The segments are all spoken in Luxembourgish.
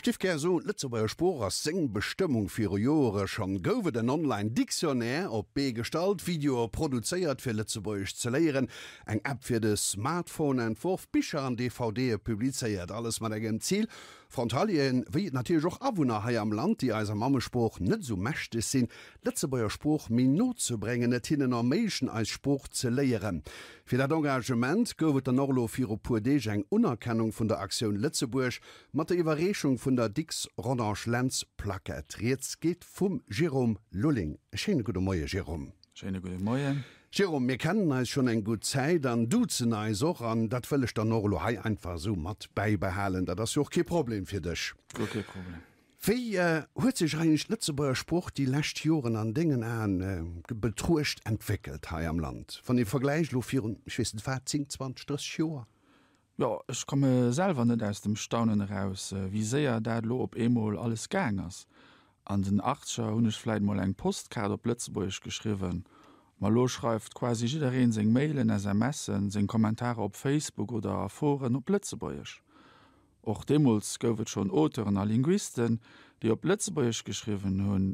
Ech dierf gär soen, d'Lëtzebuerger Sprooch ass seng Bestëmmung. Viru Joere schonn gouf et en online Dictionnaire op d'Bee gestallt, Videoe produzéiert fir Lëtzebuergesch ze léieren, eng App fir de Smartphone entworf, Bicher an DVDe publizéiert. Alles mat engem Zil, Frontalieren, wéi natierlech och Awunner hei am Land, déi eiser Mammesprooch net esou mächteg sinn, d'Lëtzebuerger Sprooch méi no ze bréngen, et hinnen erméiglechen eis Sprooch ze léieren. Fir dat Engagement gouf et dann och elo viru puer Deeg eng Unerkennung vun der Actioun Lëtzebuerg Mat der Iwwerreechung vun der Dicks-Rodange-Lentz Plaquette. Rieds geet vum Jérôme Lulling. E schéine gudde Moie Jérôme. Schéine gudde Moien. Jérôme, mir kennen eis schonn eng gutt Zäit an duzen eis och an dat wëll ech dann och elo hei einfach esou mat bäibehalen. Dat ass jo och kee Problem fir dech. Guer kee Problem. Wéi huet sech eigentlech d'Lëtzebuerger Sprooch déi lescht Joren an dengen Aen betruecht entwéckelt hei am Land, wann ee vergläicht elo virun, ech weess net wat, 10, 20, 30 Joer? Jo, ech komme selwer net aus dem Staunen eraus, wéi séier dat elo op eemol alles gaang ass. An den Achtzeger hunn ech vläit mol eng Postkaart op Lëtzebuergesch geschriwwen, ma elo schreift quasi jiddereen seng Mailen, SMSen, seng Kommentarer op Facebook oder a Foren op Lëtzebuergesch. Och deemools gouf et schonn Auteuren a Linguisten, déi op Lëtzebuergesch geschriwwen hunn,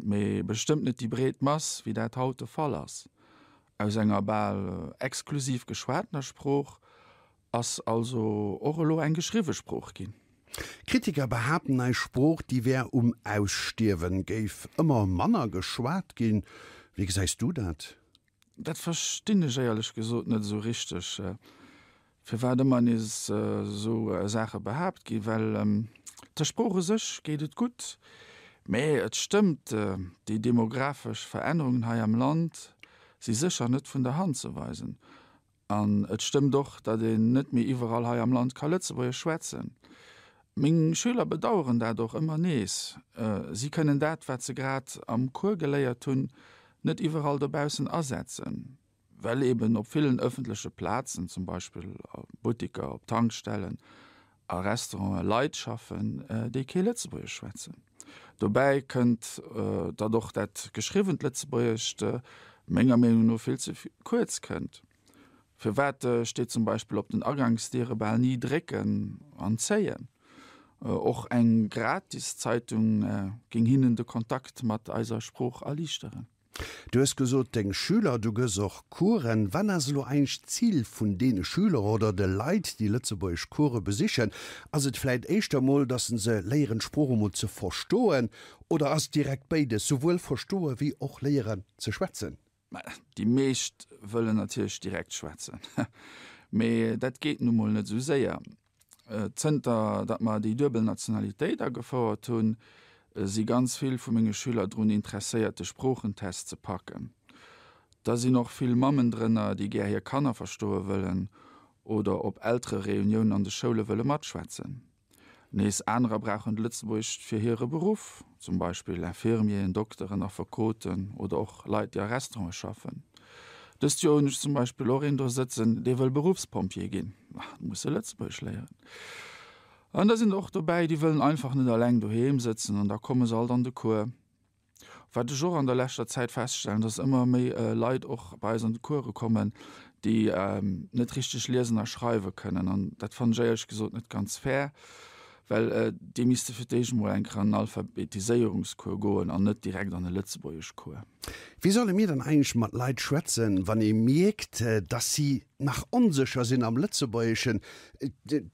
mee bestëmmt net déi breet Mass, wéi dat haut de Fall ass. Aus enger bal exklusiv geschwatener Sprooch ass also och elo eng geschriwwe Sprooch ginn. Kritiker behaapten, eis Sprooch, déi wär um Ausstierwen, géif ëmmer manner geschwat ginn. Wéi gesäis du dat? Dat verstinn ech éierlech gesot net esou richteg. Firwat ëmmer nees esou Saache behaapt ginn, well der Sprooch u sech geet et gutt, mä et stëmmt, déi demografesch Verännerungen hei am Land si sécher net vun der Hand ze weisen. An et stëmmt och, datt een net méi iwwerall hei am Land ka Lëtzebuergesch schwätzen. Meng Schüler bedaueren dat och ëmmer nees. Si kënnen dat, wat se grad am Cours geléiert hunn, net iwwerall dobaussen asetzen. Well eben op villen ëffentleche Plazen, zum Beispill a Buttiker, op Tankstellen, a Restauranten, Leit schaffen, déi kee Lëtzebuergesch schwätzen. Dobäi kënnt, datt och dat geschriwwent Lëtzebuergescht menger Meenung no vill ze kuerz kënnt. Firwat steet zum Beispill op den Agangsdiere bal ni drécken an zéien? Och eng gratis Zeitung géing hinnen de Kontakt mat eiser Sprooch erliichteren. Du hues gesot, deng Schüler, du gëss och Coursen. Wat ass elo eigentlech d'Zil vun deene Schüler oder de Leit, déi lëtzebuergesch Course besichen? Ass et vläit éischter emol, datt se léieren, d'Sprooch emol ze verstoen, oder ass et direkt béides, souwuel verstoe wéi och léieren ze schwätzen? Déi meescht wëllen natierlech direkt schwätzen, mee dat geet nu mol net esou séier. Zënter datt mer déi duebel Nationalitéit agefouert hunn, si ganz vill vu menge Schüler drun interesséiert, de Sproochentest ze packen. Da sinn och vill Mammen drënner, déi gär hir Kanner verstoe wëllen oder op Elterereuniounen an de Schoule wëlle matschwätzen. Nees anerer brauchen d'Lëtzebuergescht fir hire Beruff, zum Beispill Infirmieren, Dokteren, Affekoten oder och Leit, déi a Restaurante schaffen. Dëst Joer hunn ech zum Beispill och een do sëtzen, dee wëll Beruffspompjee ginn. Ma da muss e Lëtzebuergesch léieren. An da sinn der och dobäi, déi wëllen einfach net alleng doheem sëtzen an da komme se alt an de Cours. Wat ech och an der leschter Zäit feststellen, dass ëmmer méi Leit och bei eis an de Course kommen, déi net richteg liesen a schreiwe kënnen. An dat fannen ech éierlech gesot net ganz fair, well déi misste fir d'éischt emol eng Kéier an en Alphabetiséierungscours goen an net direkt an e Lëtzebuergeschcours. Wéi solle mir dann eigentlech mat Leit schwätzen, wann ee mierkt, dass si nach onsécher sinn am Lëtzebuergeschen?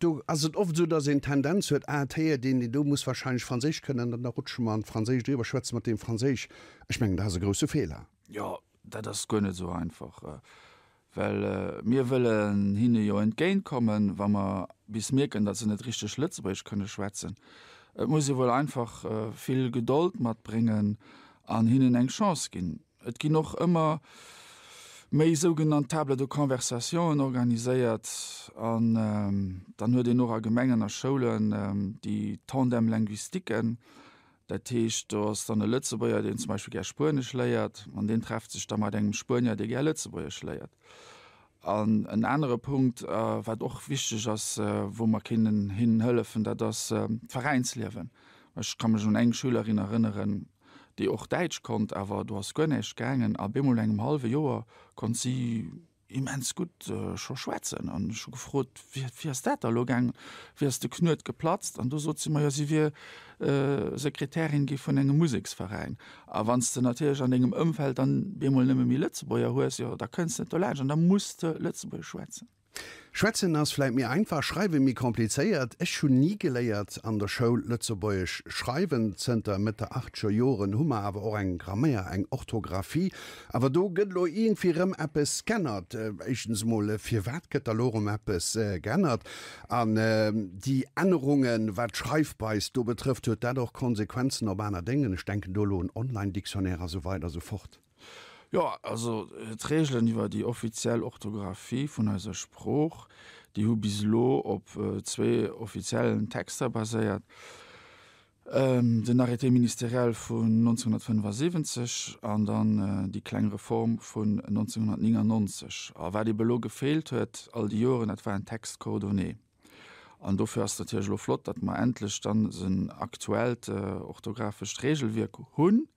Do ass et oft esou, dass een d'Tendenz huet, ah, et héiert een, deen do muss wahrscheinlech Franséisch kënnen, dann rutsche mer an d'Franséischt eriwwer, schwätze mat deem Franséisch. Ech mengen, dat ass e grousse Feeler. Jo, dat ass guer net esou einfach. Well mir wëllen hinne jo entgéint kommen, wa mer bis mierken, datt se net richteg Lëtzebuergesch kënne schwätzen. Et muss ee wuel einfach vill Gedold matbréngen an hinnen eng Chance ginn. Et ginn och ëmmer méi sougenannt Tables de conversationen organiséiert an dann huet een och a Gemengen a Schoulen déi Tandem linguistiquen, Dat heescht, do ass dann e Lëtzebuerger, deen zum Beispill gär Spuenesch léiert, an deen trefft sech da mat engem Spuenier, dee gär Lëtzebuergesch léiert. An en anere Punkt, wat och wichteg ass, wou mer kënnen hinnen hëllefen, dat ass d'Veräinsliewen. Ech ka mech un eng Schülerin erënneren, déi och Däitsch konnt, awer do ass guer näischt gaangen. A bemol no engem hallwe Joer konnt si. immens gutt scho schwätzen. An ech hu gefrot, Wéi, wéi ass dat da elo gaangen? Wéi ass de Knuet geplatzt? An do sot si mer, jo, si wier Sekretärin gi vun engem Museksveräin. A wann s de natierlech an dengem Ëmfeld dann bemol nëmme méi Lëtzebuerger hues, jo, da kënns de net dolaanscht an da muss de Lëtzebuergesch schwätzen. Schwätzen ass vläit méi einfach, schreiwe méi komplizéiert. Ech hunn ni geléiert an der Schoul Lëtzebuergesch schreiwen. Zënter Mëtt der achtzeger Joren hu mer awer och eng Grammaire, eng Orthographie. Awer do gëtt elo iergendwéi rëm eppes g'ännert. Éischtens emol, firwat gëtt da lo rëm eppes g'ännert? An déi Ännerungen, wat d'Schreifweis do betrëfft, huet dat och Konsequenzen op aner Déngen? Ech denken do elo un Online-Dictionnaire a sou weider a sou fort. Jo, also d'Reegelen iwwer déi offiziell Orthografie vun eiser Sprooch, déi hu bis elo op zwee offiziellen Texter baséiert, den Arrêté ministériel vun 1975 an dann déi kleng Reform vun 1999. A wat ebe elo gefeelt huet all déi Joren, dat war en Texte coordonné. An dofir ass et natierlech elo flott, datt mer endlech dann en aktuellt orthographescht Regelwierk hunn.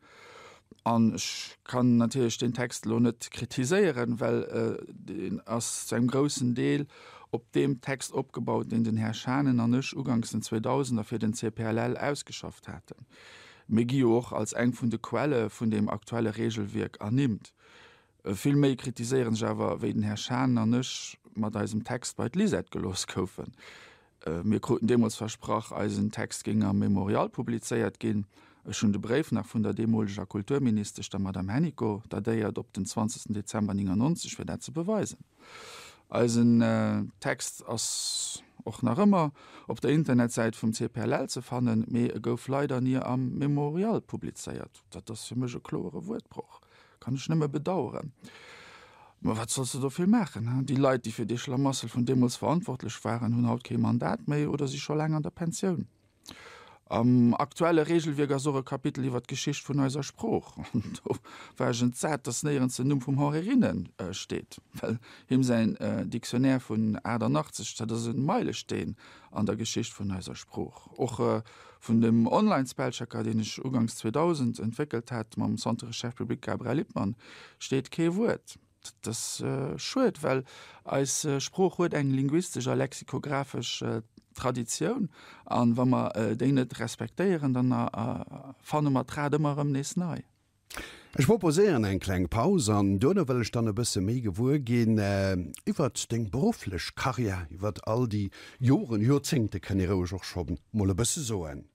An ech kann natierlech deen Text elo net kritiséieren, well deen ass zu engem groussen Deel op deem Text opgebaut, deen den Här Schanen an ech uganks den Zweedausender fir den CPLL ausgeschafft haten. Mir gi jo och als eng vun de Quelle vun deem aktuelle Regelwierk ernimmt. Vill méi kritiséieren ech awer, wéi den Här Schanen an ech mat eisem Text bei d'Lisette gelooss goufen. Mir kruten deemools versprach, eisen Text géing am Mémorial publizéiert ginn. Ech hunn de Bréif nach vun der deemoleger Kulturministesch, der Madame Hennicot, datéiert op den 20 Dezember 99, fir dat ze beweisen. Eisen Text ass och nach ëmmer op der Internetsäit vum CPLL ze fannen, mee e gouf leider ni am Mémorial publizéiert. Dat ass fir mech e kloere Wuertbroch. Kann ech nëmme bedaueren. Ma wat solls de do vill maachen, he? Déi Leit, déi fir dee Schlamassel vun deemools verantwortlech waren, hunn haut kee Mandat méi oder si scho laang an der Pensioun. Am aktuelle Regelwierk ass och e Kapitel iwwer d'Geschicht vun eiser Sprooch. An do war ech entsat, dass néierens den Numm vum Henri Rinnen steet, well him säin Dictionnaire vun 88, dat ass e Meilesteen an der Geschicht vun eiser Sprooch. Och Vun dem Online-Spellchecker, deen ech uganks 2000 entwéckelt hat mam Centre Recherche Publique Gabriel Lippmann, steet kee Wuert. Dat ass schued, well eis Sprooch huet eng linguistesch a lexikographesch Traditioun, a wa mer déi net respektéieren, dann erfanne mer d'Rad ëmmer erëm nees nei. Ech proposéieren eng kleng Paus an duerno wëll ech dann e bësse méi gewuer ginn iwwert deng berufflech Karriär, iwwert all déi Joren, Joerzéngte kënn ee roueg och scho mol e bësse soen.